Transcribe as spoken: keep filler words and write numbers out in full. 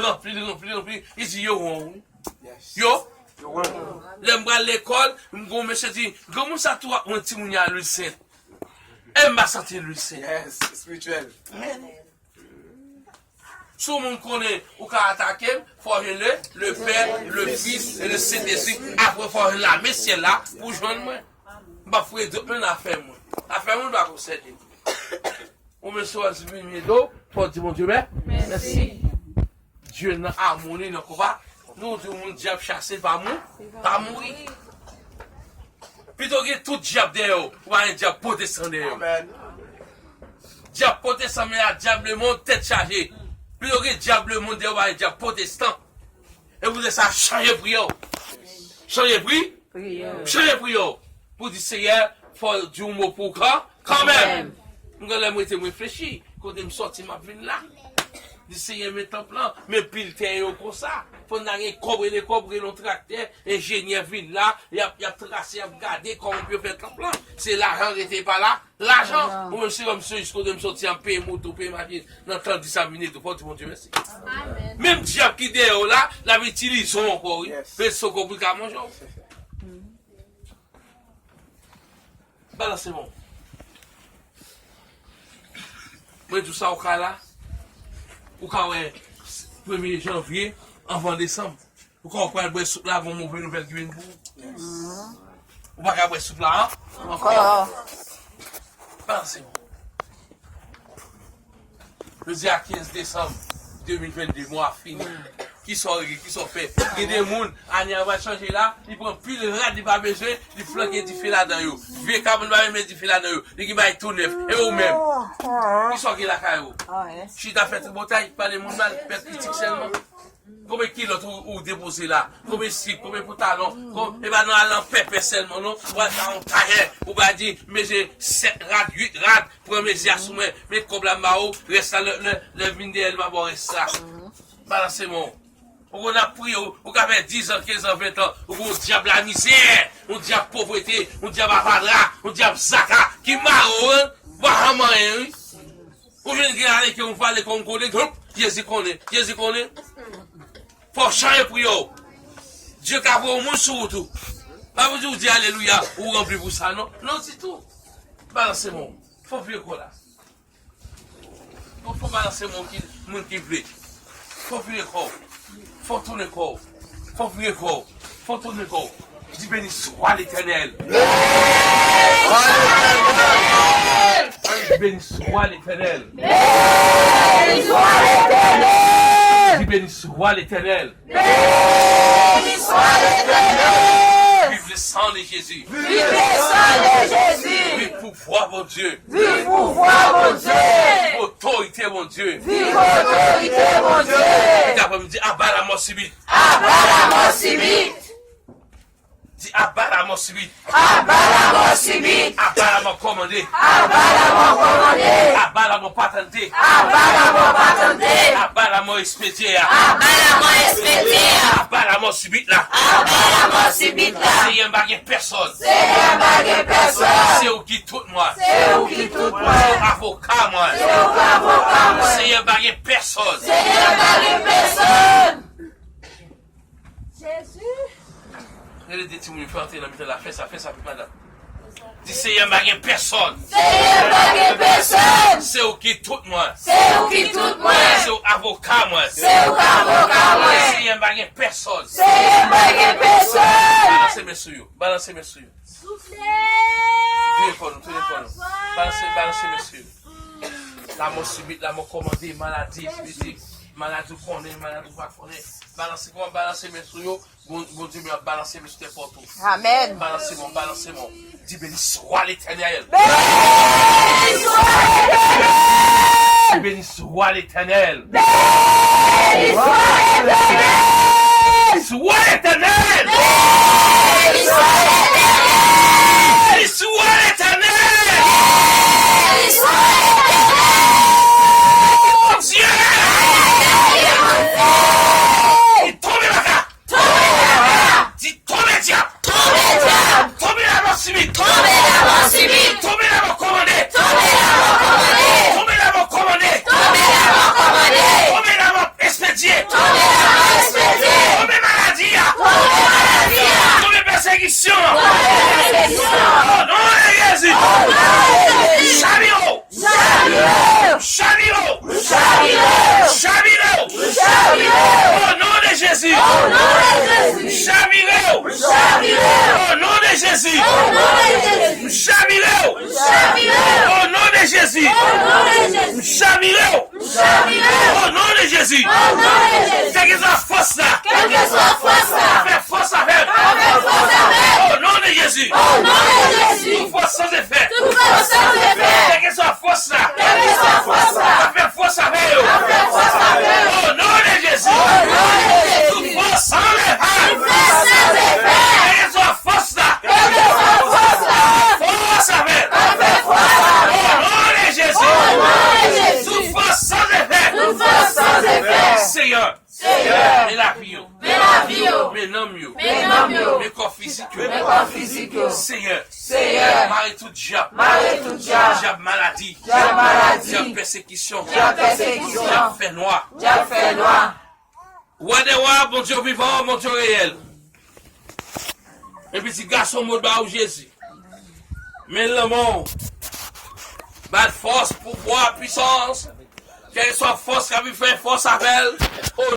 ranpli, li ranpli, li ranpli. Li di, "Yo won, wi." Yo. Lè m pral lekòl, m gon mesye di, "Granmoun sa tou ap mwen timoun yo a lwil sent." E m pa santi lwil sent. Yes, espirityèl. Si yon moun konnen ou ka atake m, fò w jwenn le, le Pè, le Fis e le Sentespri. Apre fò w jwenn lame syèl la pou w jwenn mwen. M p ap foure dwèt mwen nan afè moun. Afè moun pa konsène m. Ou menm si w ap di vini ede w, fò w di Bondye mè-, mèsi. Dye nan amoni, nan konba. Nou di moun dyab chase pa mou, pa mouri. Pito gen tout dyab dèyè w, ou pa gen dyab pwotestan dèyè w. Dyab pwotestan, men la dyab lemonn, tèt chaje. Pito gen dyab lemonn dèyè w, ou pa gen dyab pwotestan. E poutèt sa, chanje priyè w. Chanje pri, chanje priyè w. Pou di, Seyè, fò w di yon mo pou w kan, kanmenm. M gen lè m rete m reflechi, kote m sòti m ap vin la. Di, Seyè, men tanp lan, men pil tè yo konsa. Fò n ta gen kòb, rele kòb, rele yon traktè, enjenyè vin la, y ap, y ap trase, y ap gade kòman pou yo fè tanp lan. Se lajan rete pa la, lajan. Ou menm se kòm se jis kote m sòti an peye moto, peye machin, nan tan di sa vin ede w, fò w di Bondye mèsi. Menm dyab ki dèyè w la, l ap itilize w ankò, wi. Men se kòb pou l ka manje w. Balanse men w. Mwen di w sa, ou ka la, ou ka wè premye janvye, anvan desanm. Ou ka wè w pral bwè soup la, gon move nouvèl ki vin pou ou. Ou pa ka bwè soup la, an? Ankò. Balanse men w. Jodi a kenz desanm de mil venn de, mwa a fini. Kisa w regle, kisa w fè? Gen de moun, ane a pral chanje la, li pran pil rad li pa bezwen, li flanke dife ladan yo. Vye kabann pa bezwen met dife ladan yo. Li ki bay tou nèf. E ou menm? Kisa w gen lakay ou? Chita fè tripotay, pale moun mal, fè kritik sèlman. Konbyen kilòt ou, ou depoze la? Konbyen slip, konbyen pantalon? Kon-, e pa nan al nan pèpè sèlman non. Ou al nan yon tayè, ou pa di, "Mezye, sèt rad, uit rad, pran mezye a sou mwen, men kòb la m ba ou, rès la lè, lè, lè vin dèyè l, m a ba w rès la." Balanse men w. Ou konn ap priye, ou, ou ka fè diz an, kenz an, ven an, ou gon dyab lamizè, yon dyab povrete, yon dyab avadra, yon dyab zaka, ki mare w, wi, ou pa janm anyen, wi. Ou jwenn gen ale ke yon vale kon kole, gloup, Jezi konnen, Jezi konnen. Fò w chanje priyè w. Dye ka voye yon moun sou wout ou. Pa pou di ou di alelouya, ou ranpli pou sa, non. Non, ditou. Balanse men w. Fò vire kò la. Bon, fò balanse moun ki, moun ki vle. Fò vire kò w. Fò tounen kò w. Fò vire kò w. Fò tounen kò w. Di, "Béni soit l'Éternel." Di, "Béni soit l'Éternel." Di, "Béni soit l'Éternel." Béni soit l'Éternel. Vive le sang de Jésus. Vive le sang de Jésus. Vive pouvwa Bondye. Vive pouvwa Bondye. Vive otorite Bondye. Vive otorite Bondye. Kite apre m di, "Aba lamò sibit." Aba lamò sibit. Di, "Aba lamò sibit." Aba lamò sibit. Aba lamò kòmande. Aba lamò kòmande. Aba lamò patante. Aba lamò patante. Aba lamò ekspedye a. Aba lamò ekspedye a. Aba lamò sibit la. Aba lamò sibit la. Seyè, m pa gen pèsòn. Seyè, m pa gen pèsòn. Se ou ki tout mwen. Se ou ki tout mwen. Se ou avoka mwen. Se ou ki avoka mwen. Seyè, m pa gen pèsòn. Seyè, m pa gen pèsòn. Jezi. Rele de timoun yo, fè antre nan mitan la, fè sa, fè sa pou madanm. Di, "Seyè, m pa gen pèsòn." Seyè, m pa gen pèsòn. Se ou ki tout mwen. Se ou ki tout mwen. Se ou avoka mwen. Se ou ki avoka mwen. Seyè, m pa gen pèsòn. Seyè, m pa gen pèsòn. Balanse men sou yo. Balanse men sou yo. Soufle. Vire kò nou, tounen kò nou. Balanse, balanse men sou yo. Lamò sibit, lamò kòmande, maladi espiritik, maladi ou konnen, maladi ou pa konnen. Balanse kò, balanse men sou yo. Bon, Bondye, men ap balanse men sou tè pòt ou. Amèn. Balanse men, balanse men. Di, "Béni soit l'Éternel." Béni soit l'Éternel. Di, "Béni soit l'Éternel." Béni soit l'Éternel. Soit l'Éternel. Béni soit l'Éternel. Béni soit l'Éternel. Béni soit l'Éternel. Bondye. Li tonbe baka. Tonbe baka. Di, "Tonbe dyab." Tonbe dyab. Tonbe lamò sibit. Tonbe lamò sibit. Tonbe lamò kòmande. Tonbe lamò kòmande. Tonbe lamò kòmande. Tonbe lamò kòmande. Tonbe lamò ekspedye. O non de Jezi. Chavire w. Chavire w. Chavire w. Chavire w. O non de Jezi. Chavire w. O non de Jezi. Chavire w. O non de Jezi. Chavire w. O non de Jezi. Kèlkeswa fòs la. Kèlkeswa fòs la. Fè fòs avè l. Fè fòs avè l. O non de Jezi. O non de Jezi. Tout fòs san efè. Tout fòs san efè. Kèlkeswa fòs la. Kèlkeswa fòs la. Fè fòs avè yo. Fè fòs avè yo. O non de Jezi. O non de Jezi. Tout fòs san efè. Tout fòs san efè. Kèlkeswa fòs la. Kèlkeswa fòs la. Fè fòs avè l. Fè fòs avè l. O non de Jezi. O non de Jezi. Tout fòs san efè. Tout fòs san efè. Senyè. Senyè. Men lavi yo. Men lavi yo. Men nanm yo. Men nanm yo. Men kò fizik yo. Men kò fizik yo. Senyè. Senyè. Mare tout dyab. Mare tout dyab. Dyab maladi. Dyab maladi. Dyab pèsekisyon. Dyab pèsekisyon. Dyab fènwa. Dyab fènwa. Wa dè wa, Bondye vivan, Bondye reyèl. Men pitit gason m ba ou Jezi. Men lanmò w. Ba l fòs, pouvwa, pwisans. Kèlkeswa fòs k ap vin fè fòs avè l. O